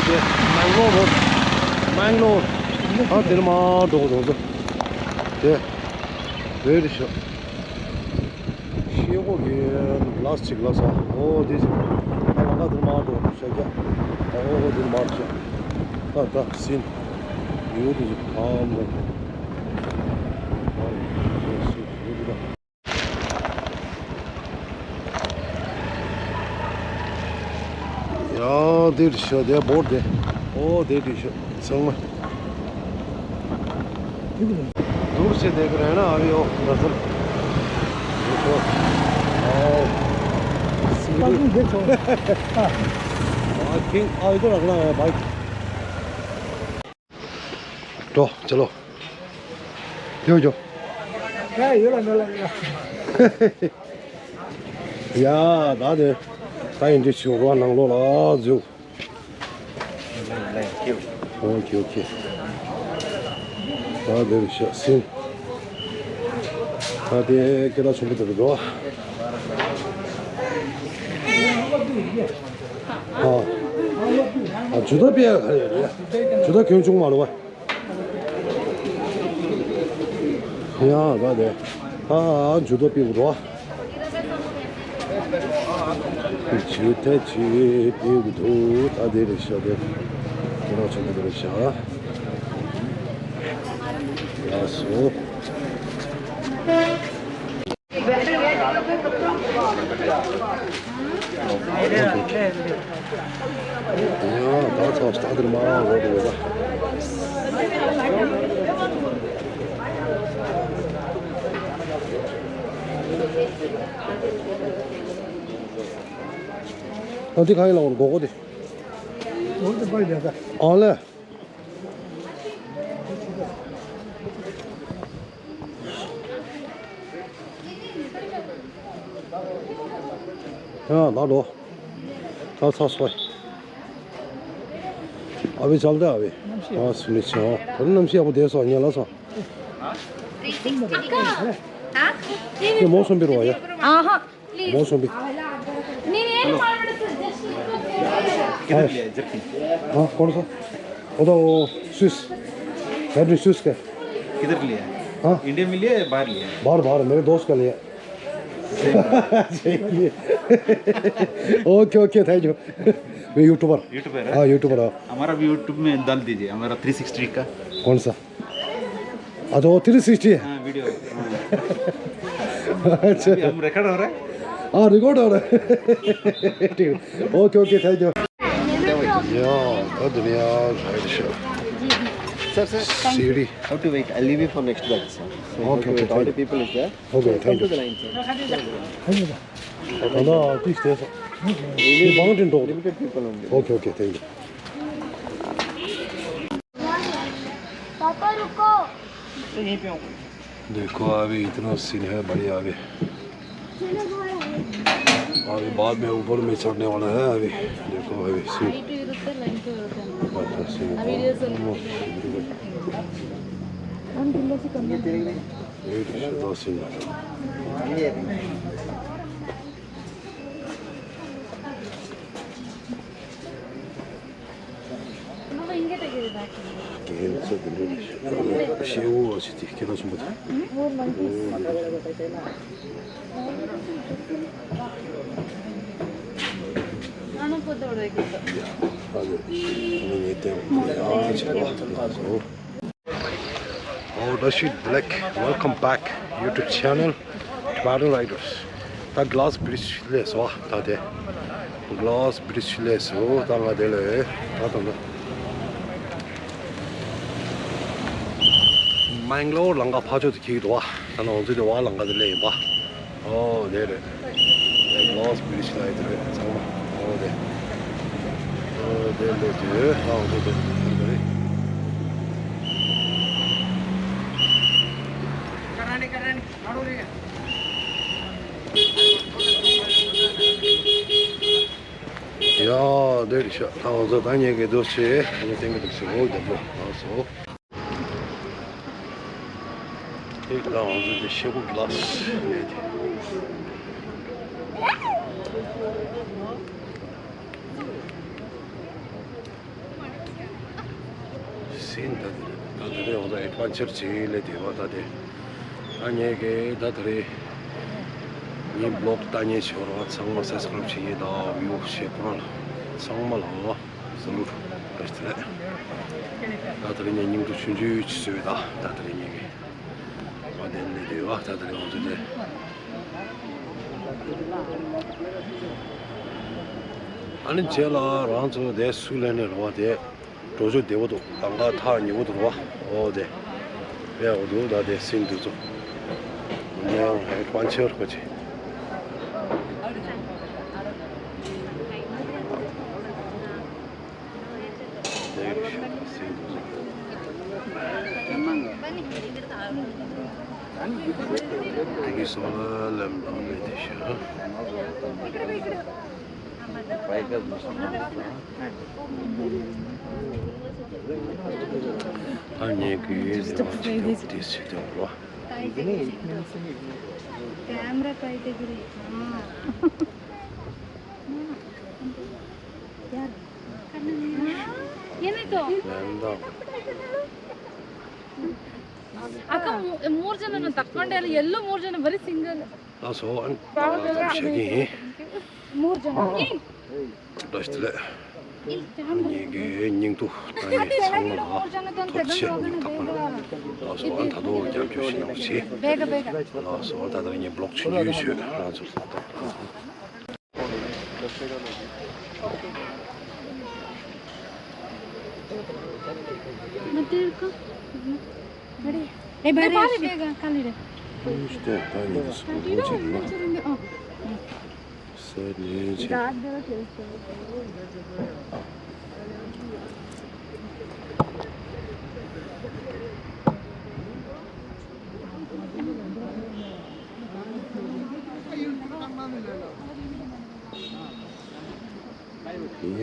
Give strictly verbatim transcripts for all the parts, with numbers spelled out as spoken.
དེ་མེང་ལོར་རོཌ། མེང་ལོར། ཨ་དེ་ནས་མར་འགྲོ་དགོས་འདུག་དེ་བོད་རེད་ཤག་ཤེལ་སྒོ་གི་གླ་ཆ་གཅིག་ལ་ས། ཨོ་དེ་ཅིག་ཨ་ལམ་ཁ་དེ་ནས་མར་འགྲོ་དགོས་འདུག་ཤག་ཨོ་དེ་ནས་མར་ཤག་ད་ད་ཟིན། ཡོད་དེ་ཅིག་ཨ་མོ། ཨ་ཡོད་དེ་ད། ཡང་འདིར་ཤོག་དེ་བོར་དེ། ཨོ་དེ་འདྲ་ཤོག་ཚང་མ། འདུག་བྱས་དེ་ག་རེ་ན་ཨ་ཡོ་ན་ཚར། ཨོ། སི་རི། ཨ་ཁིང་ཨ་ཡོ་རག་ལ་བའི་བའི། འགྲོ་ཅ་ལོ། ཡོ་ཡོ། ཡ་ཡོད་ལ་མེད་ལ་ཡོད་ལ། ཡ་ད་དེ་ད་ཡིན་དུས་ཞུ་རོགས་ནང་ལོགས་ལ་འཛུལ། ཨོ་ཁེ་ཨོ་ཁེ། ད་དེ་རུ་ཤ་སིན། ད་དེ་སྐད་གྲགས་ཆེན་པོ་དེ་རུ་འགྲོ། ཨ། ཨ་ཇུ་ད་པེ་ཡ་ག་རེ་རེད། ཇུ་ད་གྱོན་ཆུང་མ་རེད་བ། ཡ་ད་དེ། ཨ་ཇུ་ད་པེ་རུ་འགྲོ། ཇུ་ད་ཇུ་པེ་རུ་འགྲོ། ད་དེ་རེད་ཤག་དེ། སྐད་གྲགས་ཆེན་པོ་དེ་རེད་ཤག་ཡ་སོ། ཨ་འདི་ག་ཡིན་ལ་འོར་གོ་གོ་དེ། ཨ་ལེ། ཡ་ལ་ལོ། ད་ཚ་སོ། ཨ་བི་ཅལ་ད་ཨ་བི། ཨ་སུ་ནི་ཆ། ད་ནམ་ཤི་ཨ་བོ་དེ་སོ་ཉལ་ལ་སོ། ཨ་ཁ། ཨ། དེ་མོ་སོམ་པི་རོ་ཡ། ཨ་ཧ། མོ་སོམ་པི། नहीं नहीं। किधर लिया है जर्किन? हाँ कौन सा? वो तो वो स्विस। फैब्रिक स्विस का। किधर लिया है? हाँ। इंडिया में लिया या बाहर लिया है? बाहर बाहर मेरे दोस्त का लिया। Okay okay thank you. मैं यूट्यूबर। यूट्यूबर है? हाँ यूट्यूबर हाँ। हमारा भी यूट्यूब में डाल दीजिए हमारा थ्री सिक्सटी का। कौन सा? अच्छा वो थ्री सिक्सटी है। हाँ वीडियो। हाँ। अच्छा। अभी हम रिकॉर्ड हो रहा है। हाँ रिकॉर्ड हो रहा है। ठीक है। Okay okay thank you. या दुनिया भाई show. Sir, sir, thank you. सीढ़ी। Have to wait. I'll leave you for next batch, sir. So you have to wait. All the people is there. Okay, thank you. Come to the line, sir. हाँ ना, please stay, sir। ये boundary road. Limited people only. Okay okay thank you. पापा रुको। देखो अभी इतना सीन है बढ़िया अभी। अभी बाद में ऊपर में चढ़ने वाला है अभी। देखो अभी सीन। अच्छा सीन। ये तो सीधा सीन है। རྒན་ཚོ་དེ་འདྲ་ཤེའུ་བ་ཞིག་དེ་སྐད་གྲགས་ཆེན་པོ་དང་། ཨ་ནི་ངས་བལྟས་པ་ཡག་ཆེ་བ་དེ་ལ་སོ། Oh Rashid Black, welcome back YouTube channel Tibetan Riders. ད་Glass Bridge སླེབས་སོང་ད་དེ། Glass Bridge སླེབས་སོང་ད་ང་དེ་ལས་ད་ད་ད། མེང་ལོར་ལམ་ཁ་ཕར་ཕྱོགས་སུ་འཁྱེར་གྱི་འདུག་བ། ད་ནང་ཚུད་དེ་བ་ལམ་ཁ་དེ་སླེབས་ཡིན་པ། ཨོ་དེ་རེད། དེ་Glass Bridge ལ་ཡི་དེ་རེད་ཚང་མ། ཨོ་དེ། ཨོ་དེ་ལས་དེ་ཨོ་དེ་དེ་དེ་རེད། ཡ་དེ་རེད་ཤག་ད་ང་ཚོ་ད་ཉལ་གི་འདུག་ཅེས་ངས་བསྟན་གི་འདུག་ཟེར། ཨོ་རྒྱབ་ལོ་ལགས་སོ། དེ་ལ་ང་ཚོ་དེ་ཤེ་གུ་གི་ལ་སི་ནས་དེ། ཟིན། ད་དེ་རེད། ད་དེ་རེད། འོ་ད་ཨེ་ཌི་ཝེན་ཅར་བྱེད་ལས་དེ་བ། ད་དེ་ད་ངས་གི་ད་དེ་རེད། ངའི་བི་ལོག་ལྟ་མཁན་ཞིག་ཡོད་རེད་བ། ཚང་མ་སབ་སི་ཀ་རེབ་བྱེད་ཡས་དང་བིའུ་བྱེད་པ་ཚང་མ་ལ་ཨོ་ཟ་ལུ་རེ་ཞིག་དེ་རེད། ད་དེ་རེད། ངས་སྙིང་སྡུག་ཆུང་ཆུང་ཅིག་བཟོས། ད་ད་དེ་རེད། ངས་གི་བ་དེ་ལས་དེ་བ། ད་དེ་རེད། འོ་ད་དེ། ཨ་ནི་རྗེས་ལ་རང་ཚོ་དེ་སུ་ལེན་ནས་རེད་བ། དེ་འགྲོ་ཕྱོགས་བདེ་པོ་འདུག་ལམ་ཁ་ཐག་ཉེ་པོ་འདུག་རེད་བ། འོ་དེ་དཔེ་འོ་འདུག་ད་དེ་ཟིན་འདུག་ཚོ་ནས་ཧེ་ཕན་ཆེར་ཁོ་ཆེ། དེ་ཟིན་འདུག་ཚོ། དེ་གི་སོ་ལ་ལམ་དང་མེད་དེ་ཤ། ད་ངས་གི་ལས་དབང་ཅིག་ཀྱང་དེ་ཟེར་དེ་འགྲོ། कैमरा पाइटे गिरी। हाँ। यार। ये नहीं तो। ལན་དང་། 아까 모- 모르잖아. 나 딱 건데 옐로 모르잖아. Very single. ལགས་སོ། ཨ་ནི་ད་ལྟ་བཤད་ཀྱི་ཡིན། ལགས་སོ་ལགས། ངེད་ཀྱི་སྙིང་སྡུག་ད་ངས་ཚང་མ་ལ་ཐུགས་རྗེ་ཆེ་སྙིང་ཐག་པ་ནས། ལགས་སོ། ཨ་ད་དུང་རྒྱབ་སྐྱོར་ཞུ་གནང་རོགས་བྱེད། ལགས་སོ། ཨ་ད་ལྟ་ངས་བི་ལོག་ཆུང་ཆུང་བྱོས། ང་ཚོ་ལ་ད། ए बारे बेगा काली रे।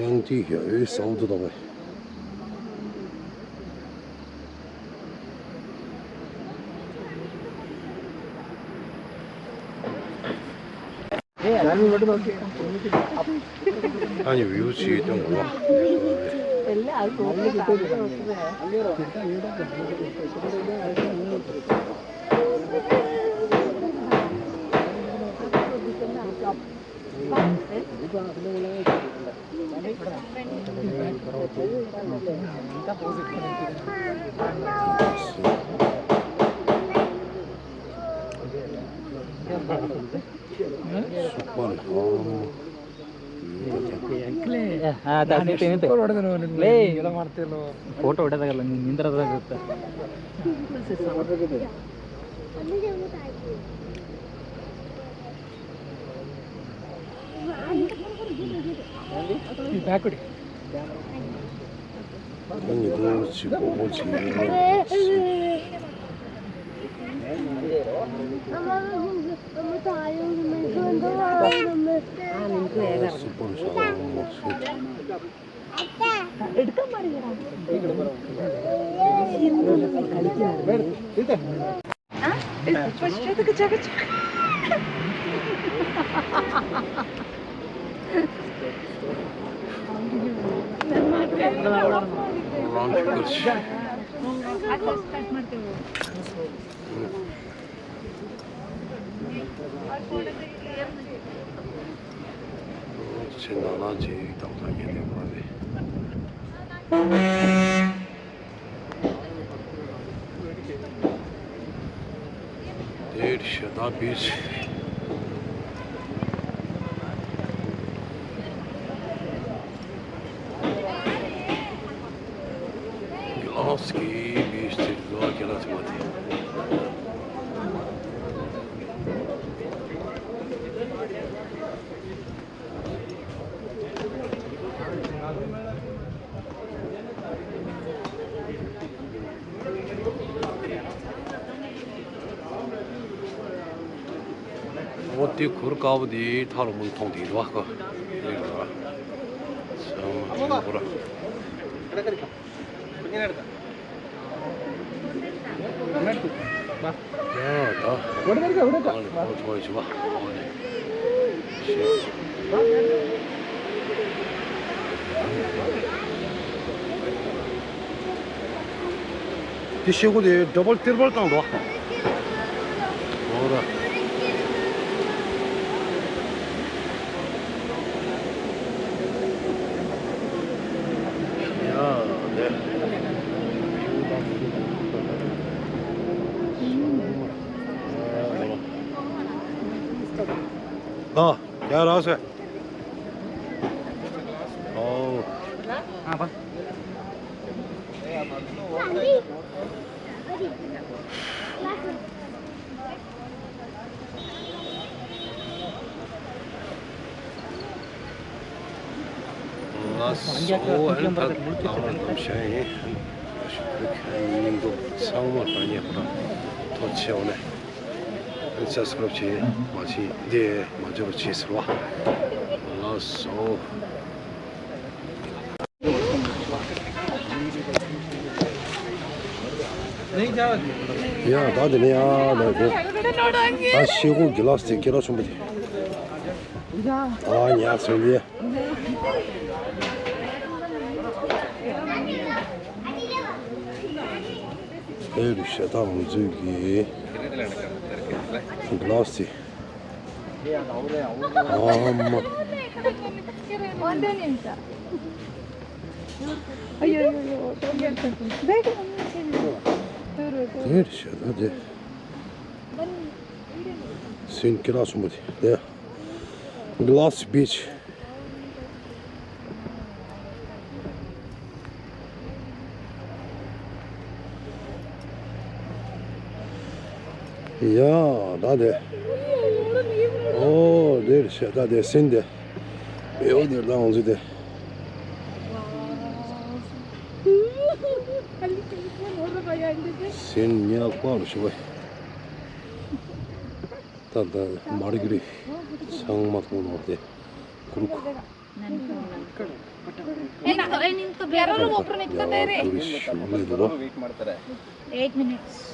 ཡང་ཅིག་ཡ་ཨོའི་སའུ་ཏུ་དང་ཨ་ནི་བིའུ་ཅིག་སྟོན་དགོས། हाँ, तो ऐसे नहीं थे। ले, फोटो उठाता कर, निंद्रा था करता। ཕྱི་ནང་ནང་ཅིག་དང་ཐག་ཉེ་དེ་མ་རེད། དེར་ཞེ་ད་བིས། གི་ཨང་སི་ཀི་བིས་ཏེ་ལོ་ཁྱེད་རང་ཚོ་མ་དེ། འོ་དེ་གུར་དཀར་པོ་དེ་ཐག་རིང་པོ་མཐོང་དེ་རེད་བ། ཁོ་རེད་རེད་བ། ཚང་མ་རེད་བ། དེ་ཤེལ་སྒོ་དེ་ཌབ་བལ་ཏྲི་པལ་བཏང་འདུག་འོ་ར། ཡ་དེ། ཨ། ཡ་ར་སེ། ཨོ། ལགས་སོ། ཨ་ནི་ད་ལྟ་ལམ་ཤང་ཡིན། སྙིང་སྟོབས་ཚང་མ་དང་ཉེ་པོ་དང་ཐོ་ཆེ་བ་ནས། སབ་སི་ཀ་རབ་བྱེད་མ་བྱེད་འདི་མ་འབྱོར་བ་བྱེད་ཟེར་བ། ལགས་སོ། ཡ་ད་དེ་ནས་ཡ་ད་དེ། ད་ཤེལ་སྒོ་གི་ལགས་སེ་སྐད་གྲགས་ཆེན་པོ་དེ། ཨ་ཉག་སོང་དེ། ཨེ་རུ་ཤ་ད་ང་ཚོའི་གི་གི་ལགས་སེ། ཨ་མ། དེར་ཤ་ད་དེ། སིན་ཀི་ར་སུམ་པ་དེ། དེ། Glass Beach། ཡ་ད་དེ། ཨོ་དེར་ཤ་ད་དེ་སིན་དེ། ཨེ་འོ་དེར་ད་ང་ཚོ་དེ། སིན་ཉག་པ་རུ་ཤི་བ། ད་ད་མར་གི་རི་ཚང་མ་མཐོང་ནོ་དེ་གུ་རུ་ཁུ། Niñito, eh, niñito, pero lo voy a poner que te dé. Eight minutes.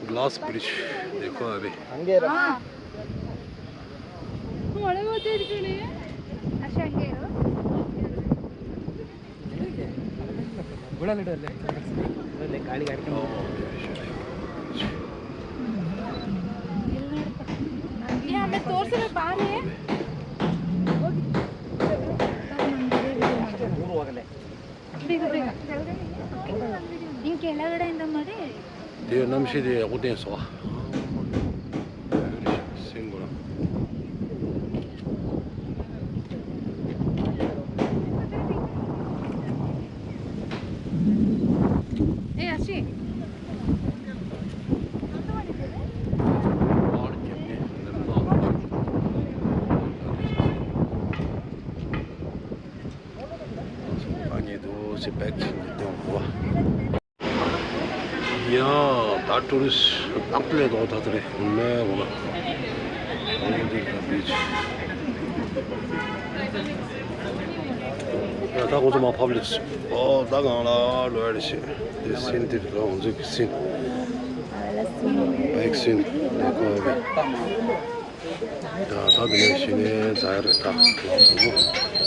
Glass Bridge देखो अभी। དེ་གནམ་གཤིས་དེ་ཡག་པོ་བསྟན་སོང་། སེང་གོ་ལ། ཨེ་ཨ་ཤི། ཨ་ནི་དུ་ཞིག་བེག་ཆེན་གྱི་སྟེང་དུ། ཡ་ད་ཊུ་རི་སི་ཊི་ཨག་ལས་དོ་ད་ད་རེ་མེ་འོ་ལ། འོ་འདི་ད་བིཆ། ཡ་ད་ཁོ་ཚོ་མ་ཕབ་ལེ་སི། ཨོ་ད་གང་ལ་ལོ་ཡ་རེ་ཤི། དེ་སིན་དེ་རེད་ད་ང་ཚོའི་གི་སིན། བེག་སིན་ལས་ཁོ་ཡ་གི། ད་ད་དེ་ནས་གཞི་ནས་ཛ་ཡ་རེད་ད་ལགས་སོ།